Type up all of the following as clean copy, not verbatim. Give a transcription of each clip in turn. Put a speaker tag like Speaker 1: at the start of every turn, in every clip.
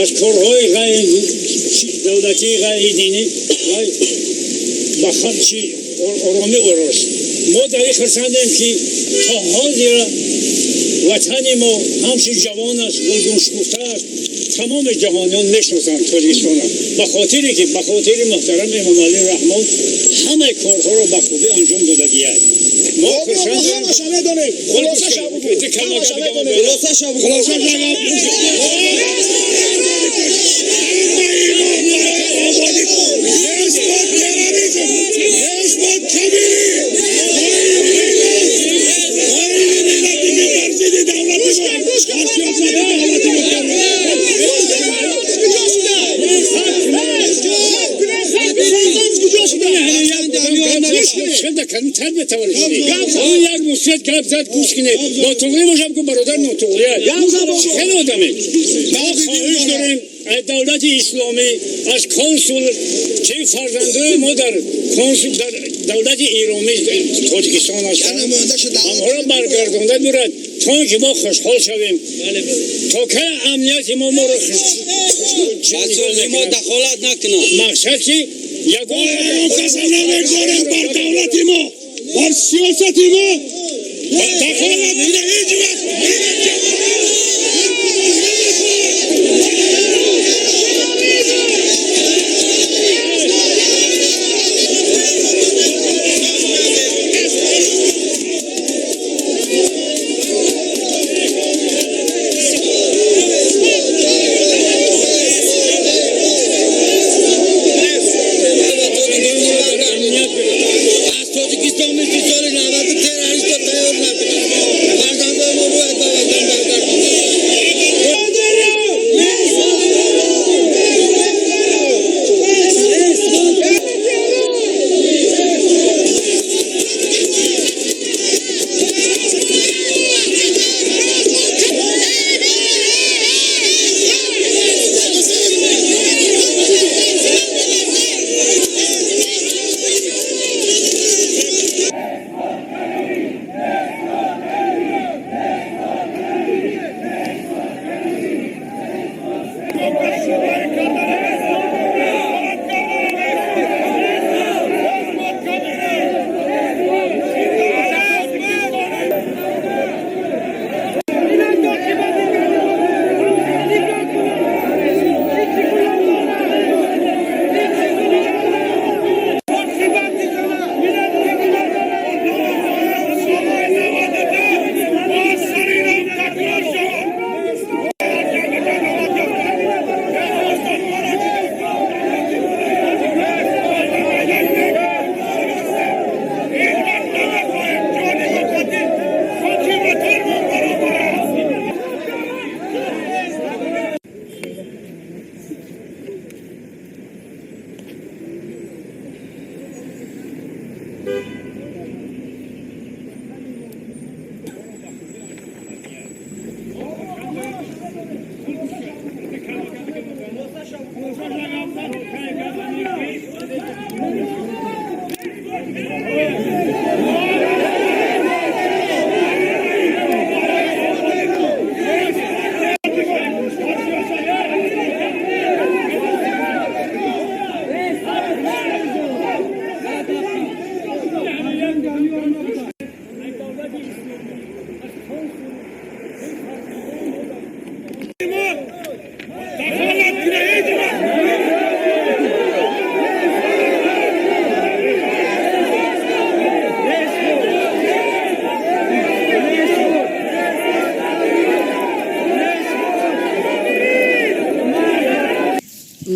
Speaker 1: Аз корҳои ғайридавлатии ғайридинӣ ба чи оромӣ орост. Мо дар ин хурсандем, ки то ҳозира ватани мо ҳамчун ҷавон аст, гулгуншукуфта аст. Тамоми ҷаҳониён мешиносанд Тоҷикистонро, ба хотире ки ба хотири муҳтарам Эмомалӣ Раҳмон ҳамаи корҳоро ба хубӣ анҷом додагиад. Мо
Speaker 2: ҳамаша медонем. Хулосаша.
Speaker 1: Як мусият гап зад, гӯш кунед. Нотуғрӣ бошам ку, бародар, нотуғрия хеле одаме. Мо хоҳиш дорем аз давлати исломӣ, аз консул, ки фарзандои мо дар консул дар давлати эронӣ Тоҷикистон ҳастанд, онҳоро баргардонда бирад, то ки мо хушҳол шавем. То кай амнияти мо моро
Speaker 3: мо дахолат накунад?
Speaker 1: Мақсад ки ягон
Speaker 2: каса намегзорем бар давлати мо, бар сиёсати мо дахолат кунад ҳеҷ вақт.
Speaker 3: Аз Тоҷикистон мисли соли 90 террориста тайёр накунад. Фарзандои мо бояд ба ватан баргардонад.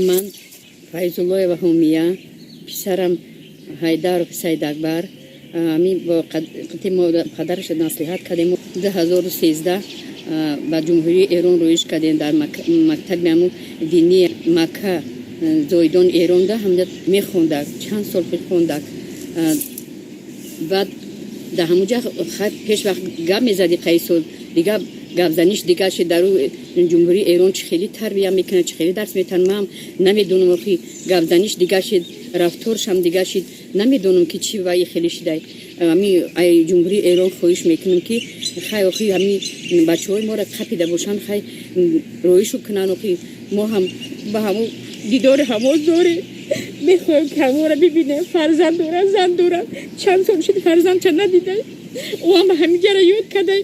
Speaker 4: Ман Файзуллоева Ҳумия, писарам Ҳайдаров Саидакбар, ами бо қати падараш маслиҳат кардем, 2013 ба Ҷумҳурии Эрон рӯиш кардем, дар мактаби ҳаму динии Макка Зоидон Эронда ҳамда мехондак, чанд сол хондак. Баъд дар ҳамуҷа пеш вақт гап мезади, қайсол дигар гапзаниш дигар шид. Дар Ҷумҳурии Эрон чӣ хеле тарбия мекунад, чӣ хеле дарс метаҳанд, ман намедонам. Охи, гапзаниш дигар шид, рафторшам дигар шид, намедонам ки чӣ ваи хеле шидай. Ами ай Ҷумҳурии Эрон хоҳиш мекунам, ки хай, охи, ҳами бачаҳои моро қапида бошанд, хай, роишу кунанд, охи. Мо ҳам ба ҳамун дидори ҳамо дорем. Мехоҳем ки ҳаморо бибинем. Фарзанд дорам, зан дорам. Чанд сол шуд фарзандча надидам. Ӯ ҳам ҳамиҷаро ёд карда.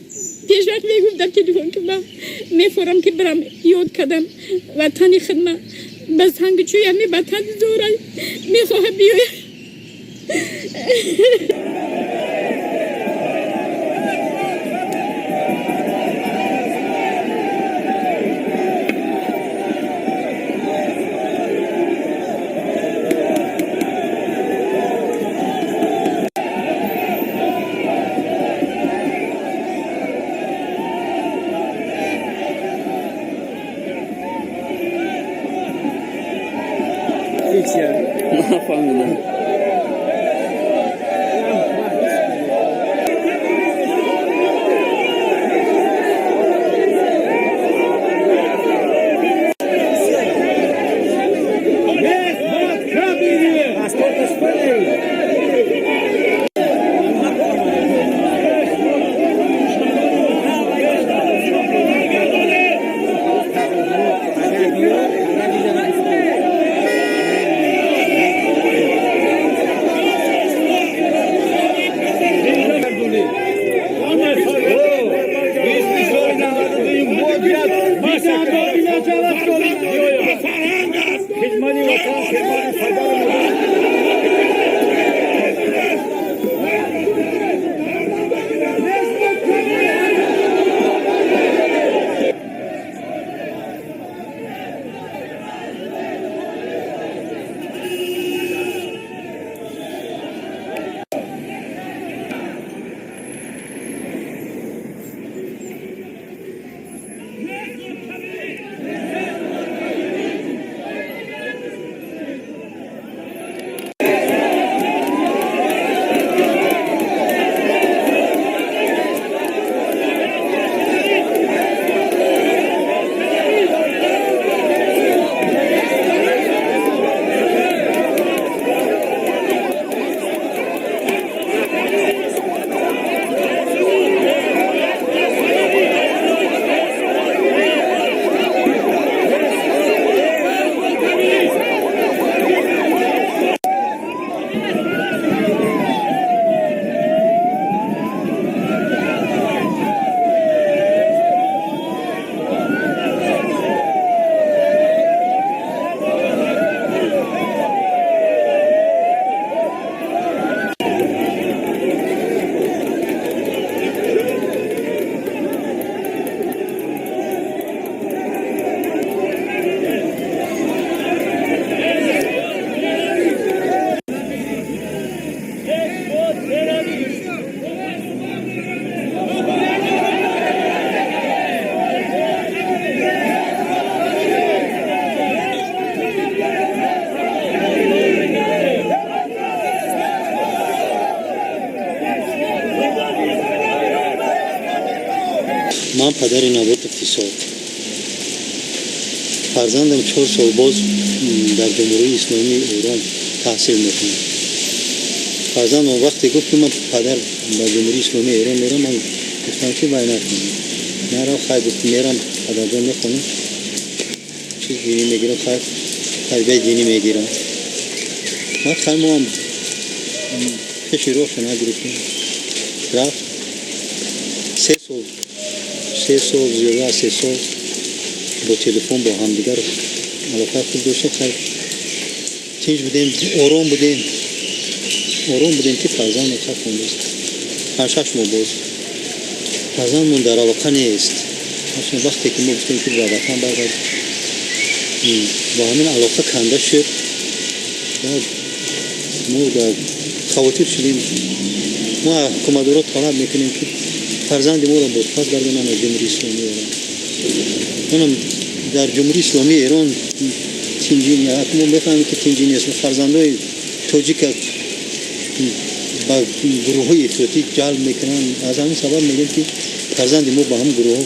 Speaker 4: Пешвақт мегуфт дар телефон ки ман мефорам ки бирам ёд кардам ватани хидма. Ба санги чӯи ҳами ватан зора мехоҳам биёям.
Speaker 5: Нафаҳмидам.
Speaker 6: Ман падари Наботов Исоқ. Фарзандам 4 сол боз дар Ҷумҳурии Исломии Эрон таҳсил мекунад. Фарзандам вақте гуфт ки ман падар ба Ҷумҳурии Исломии Эрон мерам, ман гуфтам ки вай накун. Нарав, хай гуфт мерам, падарҷон мехонам. Чиз динӣ мегирам, хай тарбияи динӣ мегирам. Баъд хай мо ҳам пеши роҳшо нагирифтем. Рафт 3 сол 3 сол, зиёда аз 3 сол бо телефон бо ҳамдигар алоқаи хуб доштем. Хайр, тинҷ будем, ором будем. Ором будем ки фарзандмон хай хондааст. 5-6 моҳ боз фарзандмон дар алоқа нест. Вақте ки мо гуфтем ки ба ватан баргард, бо ҳамин алоқа канда шуд. Мо дар хавотир шудем. Мо ҳукуматдорро талаб мекунем ки фарзанди моро бозпас гардонанд аз Ҷумҳурии Исломии Эрон. Онам дар Ҷумҳурии Исломии Эрон тинҷӣ нест. Мо мефаҳмем ки тинҷӣ нест. Фарзандои тоҷика ба гурӯҳҳои ифротӣ ҷалб мекунанд. Аз ҳамин сабаб мегӯем ки фарзанди мо ба ҳам гурӯҳҳо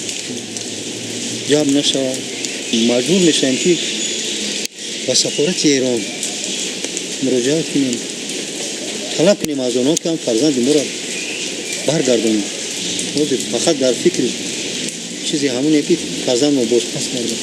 Speaker 6: ҷалб нашавад. Маҷбур мешавем ки ба сафорати Эрон муроҷиат кунем, талаб кунем аз онҳо ки фарзанди моро баргардонанд. Ҳозир фақат дар фикри чизе ҳамоне ки фарзандмо бозпас гардад.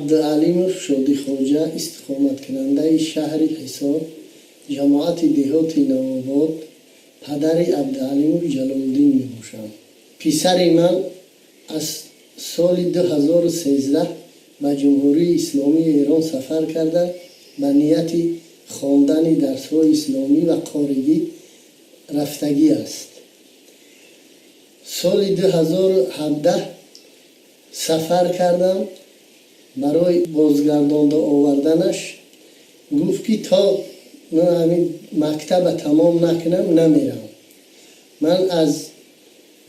Speaker 7: Абдуалимов Шодихоҷа, истиқоматкунандаи шаҳри Ҳисор, ҷамоати деҳоти Навобод, падари Абдуалимов Ҷалолиддин мебошам. Писари ман аз соли 2013 ба Ҷумҳурии Исломии Эрон сафар карда, ба нияти хондани дарсҳои исломӣ ва қоригӣ рафтагӣ аст. Соли 2017 сафар кардам барои бозгардонда оварданаш. Гуфт, ки то ман ҳамин мактаба тамом накунам, намерам. Ман аз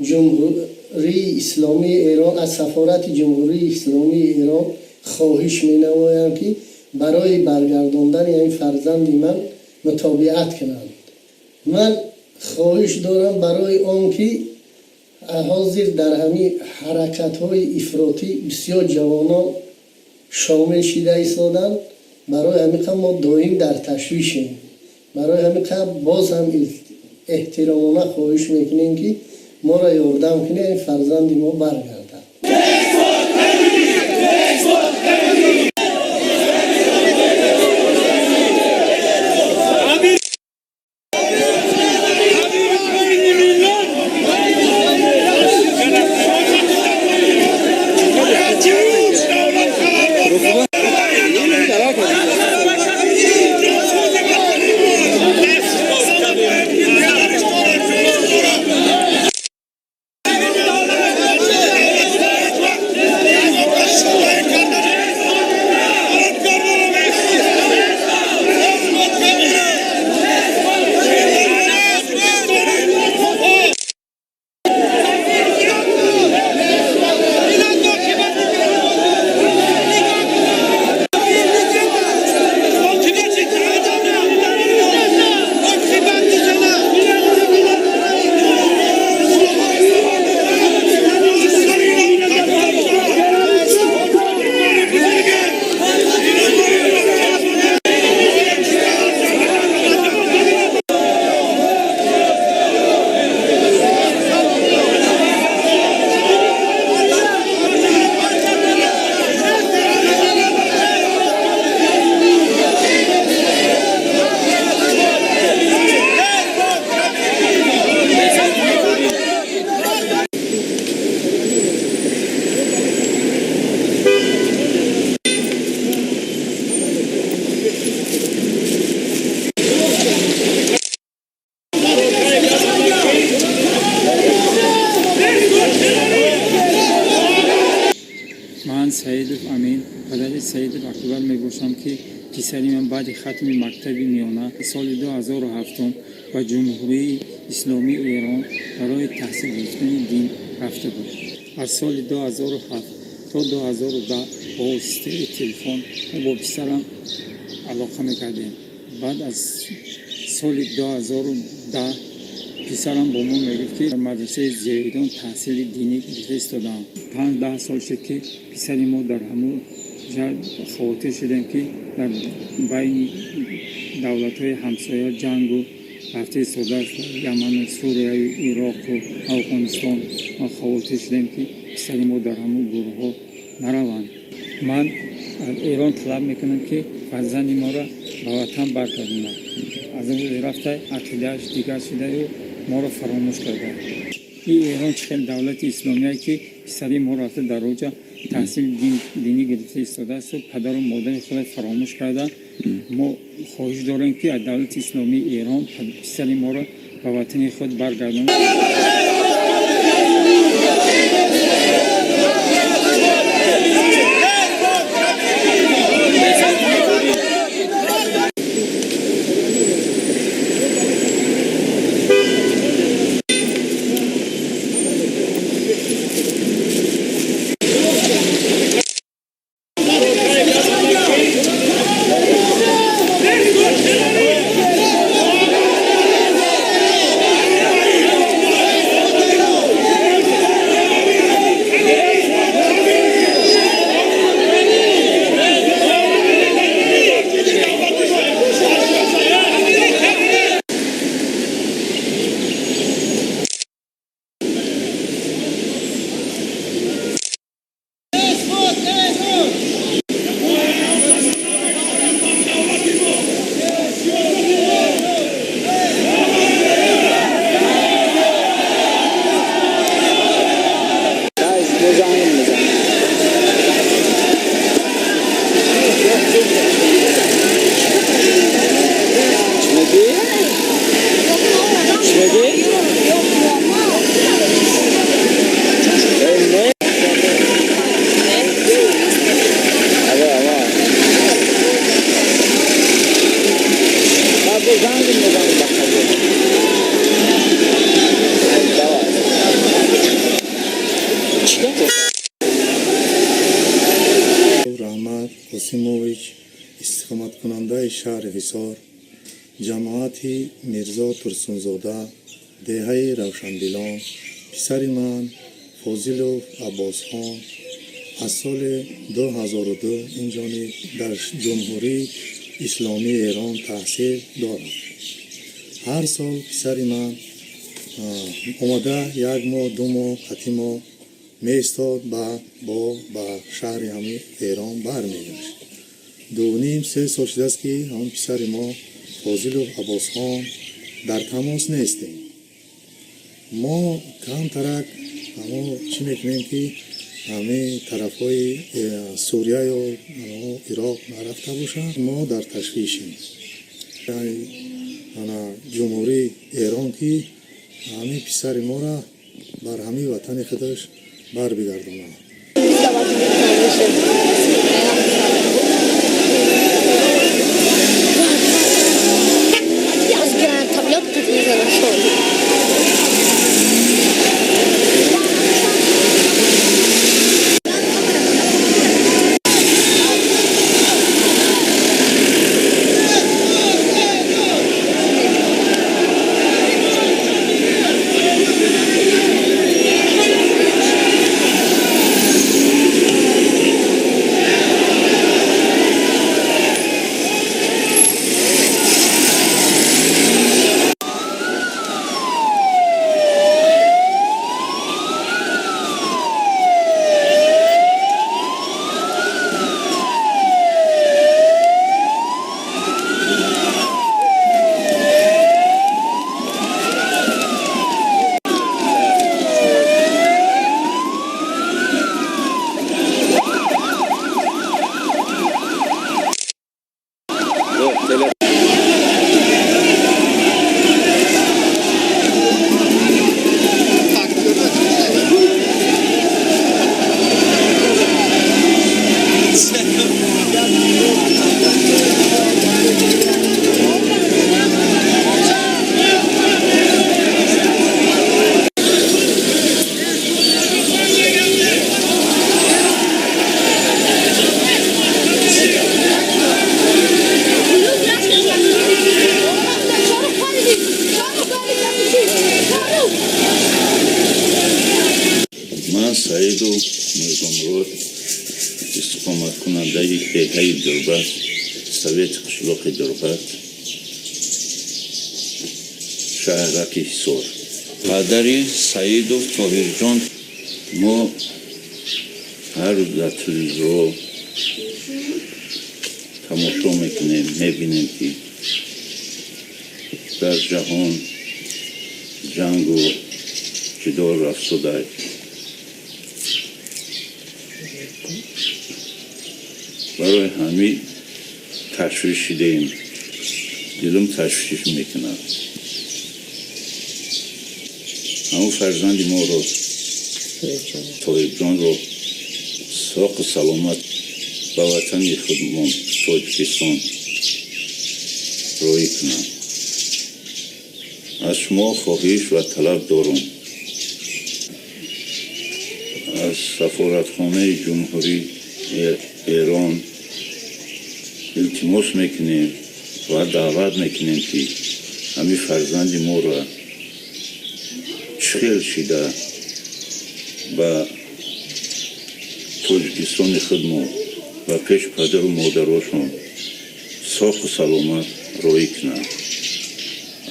Speaker 7: Ҷумҳурии Исломии Эрон, аз сафорати Ҷумҳурии Исломии Эрон хоҳиш менамоям, ки барои баргардондани ҳамин фарзанди ман мутобиат кунанд. Ман хоҳиш дорам, барои он ки ҳозир дар ҳамин ҳаракатҳои ифротӣ бисёр ҷавонон шомил шида истоданд. Барои ҳамин қадр мо доим дар ташвишем. Барои ҳамин қадр боз ҳам эҳтиромона хоҳиш мекунем, ки моро ёрдам кунед, фарзанди мо баргардад.
Speaker 5: Ман Саидов Амин, падари Саидов Акбар мебошам, ки писари ман баъди хатми мактаби миёна соли 2007 ба Ҷумҳурии Исломии Эрон барои таҳсил гирифтани дин рафта буд. Аз соли 2007 то 2010 бо воситаи телефон мо бо писарам алоқа мекардем. Баъд аз соли 2010 писарам бо мо мегуфт, ки дар мадрасаи Зоҳидон таҳсили динӣ гирифта истодаам. 5-10 сол шуд, ки писари мо дар ҳамун хавотир шудем, ки дар байни давлатҳои ҳамсоя ҷангу рафта истодааст, Яману Сурияю Ироқу Афғонистон. Мо хавотир шудем, ки писари мо дар ҳамун гурӯҳҳо нараванд. Ман аз Эрон талаб мекунам, ки фарзанди моро ба ватан баргардонад. Аз он рӯзи рафта ақидааш дигар шудаю моро фаромӯш карда. Ин Эрон чӣ хел давлати исломие, ки писари мо рафта дар оҷа таҳсили динӣ гирифта истодаасту падару модари худро фаромӯш карда? Мо хоҳиш дорем, ки аз давлати исломии Эрон писари моро ба ватани худ баргардонад.
Speaker 8: Қосимович, истиқоматкунандаи шаҳри Ҳисор, ҷамоати Мирзо Турсунзода, деҳаи Равшандилон, писари ман Фозилов Аббосхон аз соли 2002 инҷониб дар Ҷумҳурии Исломии Эрон таҳсил дорад. Ҳар сол писари ман омада як моҳ, 2 моҳ қатъи мо меистод, бо ба шаҳри ҳами Эрон бармегашт. 2.5-3 сол шудааст, ки ҳамон писари мо Фозилов Аббосхон дар тамос нестем. Мо камтарак ҳамо чӣ мекунем, ки ҳамаи тарафҳои Сурия ё Ироқ нарафта бошанд, мо дар ташвишем. Ҷумҳурии Эрон ки ҳамин писари моро бар ҳамин ватани худаш барбигардонад.
Speaker 9: Ман Саиду Мирзомурод, истиқоматкунандаи деҳаи Дурбат, совети қишлоқи Дурбат, шаҳраки Ҳисор. Падари Саидов Тоҳирҷон. Мо ҳар рӯз дар телевизорҳо тамошо мекунем, мебинем, ки дар ҷаҳон ҷангу ҷидол рафтодааст. Барои ҳамин ташвиш шидаем, дилам ташвиш мекунад. Ҳамон фарзанди моро Тоҳирҷонро соқу саломат ба ватани худмон Тоҷикистон роҳӣ кунам. Аз шумо хоҳиш ва талаб дорам, аз сафоратхонаи Ҷумҳурии Эрон илтимос мекунем ва даъват мекунем, ки ҳамин фарзанди моро чӣ хел шида ба Тоҷикистони худмо ва пеш падару модарошон соқу саломат роҳӣ кунанд.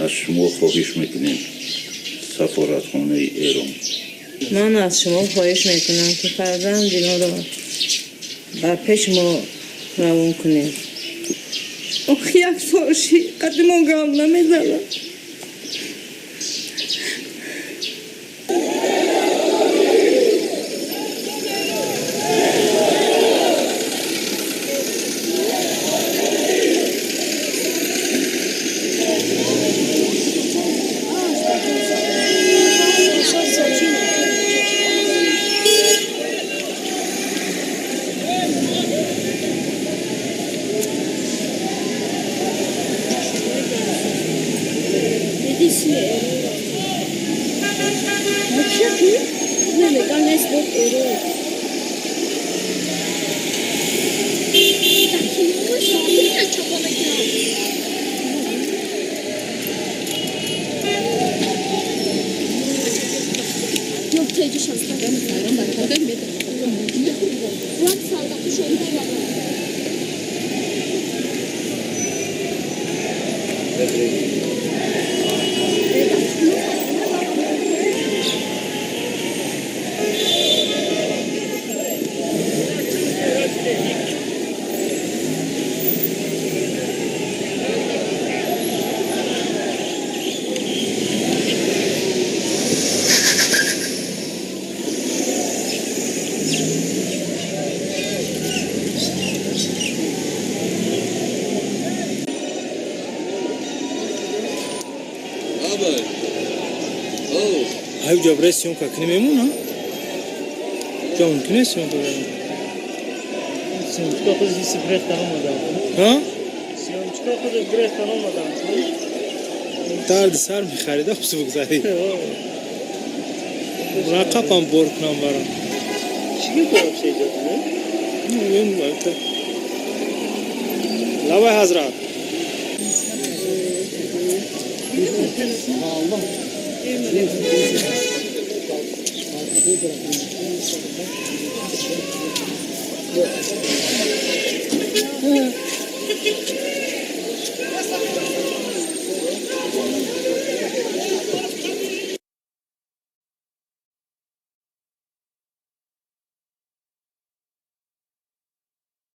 Speaker 9: Аз шумо хоҳиш мекунем, сафоратхонаи Эрон.
Speaker 10: Ман аз шумо хоҳиш мекунам, ки фарзанди моро ба пеш мо равон кунем. Ох, як сол шид, қадди мо гап намезанад.
Speaker 5: Ай ҷабре съёмка кунем мемона? Ҷо мумкин аст съёмка кунем?
Speaker 11: Съёмка худаш гирехтан омадам.
Speaker 5: Ҳа?
Speaker 11: Съёмка худаш гирехтан омадам.
Speaker 5: Дарди сар мехарида бигзарӣ. Рақабам бор кунам барам.
Speaker 11: Чӣ вообще иҷод
Speaker 5: Лабай ҳазрат.